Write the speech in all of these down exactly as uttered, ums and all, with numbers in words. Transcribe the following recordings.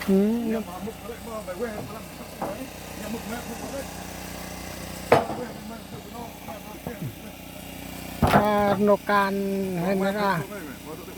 Hmm. Ar nô kan hên ra.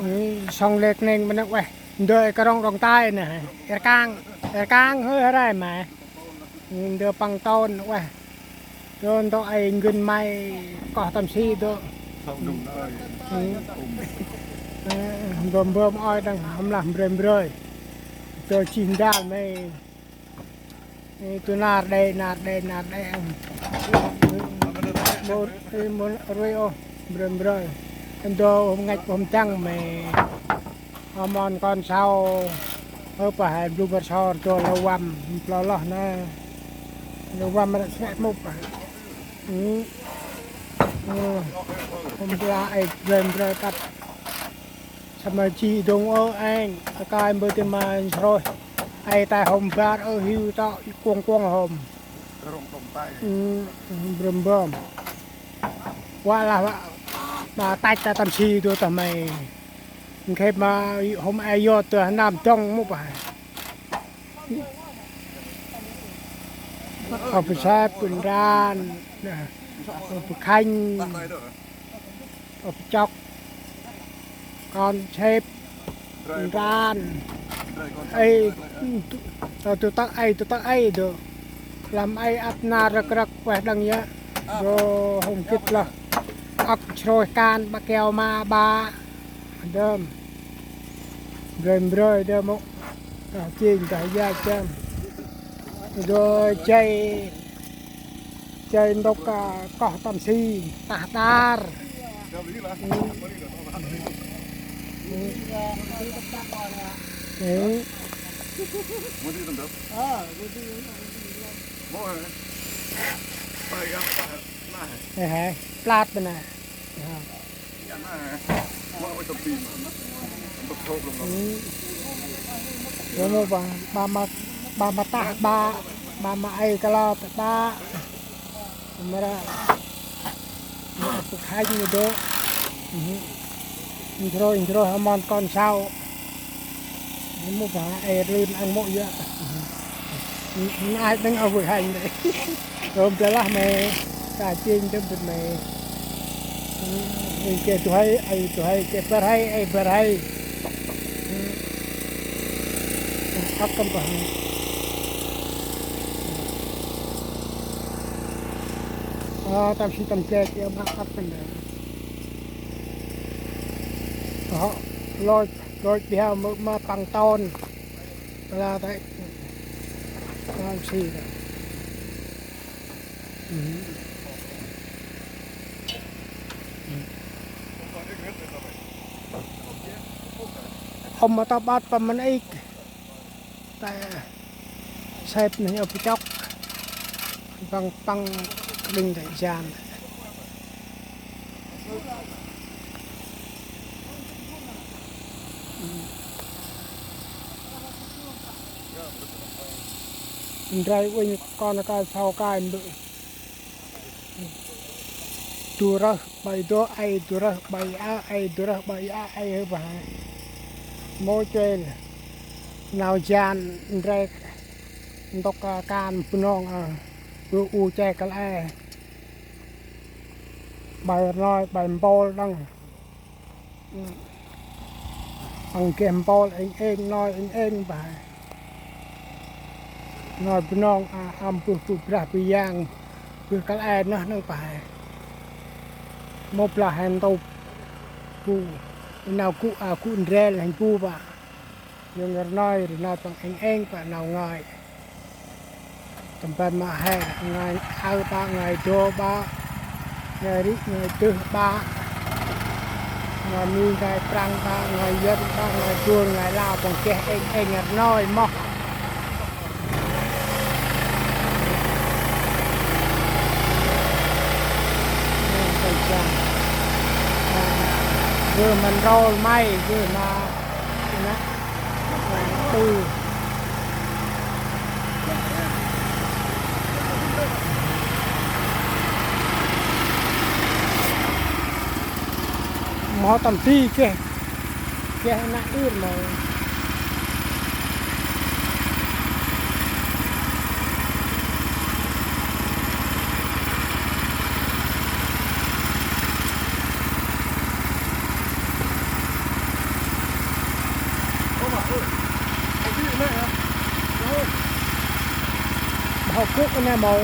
Ê, sŏng lek nêng ma nơh ueh. Ndơ ê krŏng rŏng tay nơh. Ê kang, ê kang hơi rai ma. Ndơ păng tôn ueh. Ndơ ntô ê ngân may koh tâm si dô. Ê, mbơm mbơm ôi đăng hâm lah mbrơi mbrơi. Ndơ chih ndal may. Ê, tu nar đê, nar đê, nar đê. Mô, ê, mô, rui ô, mbrơi mbrơi. Ndơ hôm ngăch hôm tăng may. Hâm ăn kon sau. Ơ pa hai blu bar sor dô lơ văm. Plo loh na. Lơ văm ră sek mŭp. Ê. Ê. Hôm bla ê mbrơi mbrơi kăt. Samay ji dông ơ êng, a kai mbơh ti ma nsrôih. Ê tay hôm bar ơ hiu tŏ kuông kuông hôm. Ư, brơm brơm. Wa lah wa, ma tach ta tâm si dô ta may. Nkhêp ma hôm ê yot ta nam dông mŭp ah. Ơ pơsep, pơndran, ơ pơkhanh, ơ pơchŏk, kon sep, pơndran. Ê, tu, tu tăk ê, tu tăk ê dô. Lăm ê ăp na rơk rơk ueh đăng yơh. Dô hôm gĭt lah. Ăk srôih kan, ba keo ma, ba. Dơm. Mbrơi mbrơi dơm ôh. Tah jêng tah yach dơm. Dô jay, jay ntŭk, a, koh tâm si, tah đar. Ê. Ê, hê, plat bê nê. Ê. Ơ, mô ba, ba ma, ba ma tah ba, ba ma ê kalơ ta ba. Mra, mra pơkhanh mô dô. Nsrôih, nsrôih hâm ăn kon sau. Mô ba ê rlưn ăn mô yơh. Nai đăng ơ pơkhanh đê. Rôm tơ lah may, ta chêng tơm tơm may. Ê, kê tu hay, ê tu hay, kê bar hay, ê bar hay. Ăp tâm pah. Ơ, tâm si tâm kê, kê ma ăp tâm đê. Ơ, lôch, lôch bia ma, ma păng tôn. Lah tay. Tâm si. Hôm ma ta ƀăt pa mân êk. Ta sep nê ơ pơchŏk. Păng, păng đinh ta jan. Ndrai uănh kon ka sau kai mbơ̆. Du rơh ƀai dô, ê du rơh ƀai a, ê du rơh ƀai a, ê hơ bah. Mô chuêl. Nau jan ndrek. Ntŭk, a, kan Bunong, a. Bơ u che kăl e. Ƀai rnoi, ƀai mpôl đăng. Ăn geh mpôl êng êng, noi êng êng bah. Noi Bunong, a, ăn bơh bu brah bu yang, bơh kăl e nơh nâng bah. Mô blah hên ntŭp bu, nau gŭ, a, gŭ ndrel hên bu bah. Yơng rnoi, rnoi păng êng êng bah nau ngơi. Tâm ban ma he, ngai aơ ba, ngai dô ba, ngai rĭ, ngai dơh ba, ngai mi, ngai prăng ba, ngai yơ̆n ba, ngai tuôn, ngai lao, păng geh êng êng rnoi moh. Gơ ma nrol may, gơ ma nă, tư. Mâu tâm ti kê. Geh nă ir mâu. Hŏ kŭk nă mâu.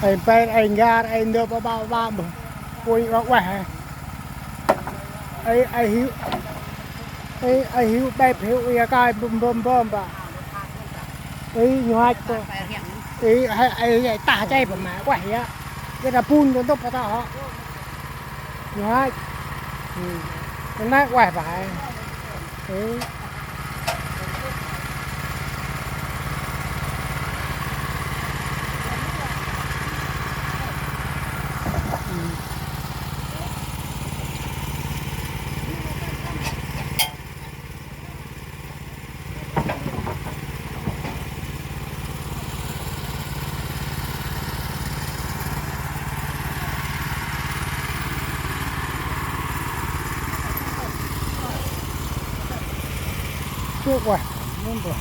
Ê mpên, ê ngar, ê ndơ, ba, ba, ba, bơ. Ui, ơ, ueh. Ê, ê hiu, ê, ê hiu bêp, hiu ia kai, bơm, bơm, bơm, ba. Ê, nhuach, bơ. Ê, ê, ê, ê, tah chay, bơ, ma, ueh, ia. Ia, đa pun, đa tŭp, ba, tah, hŏ. Nhuach. Ê, nai, ueh, ba. Ê. Ê, ueh, mŭn, bơ.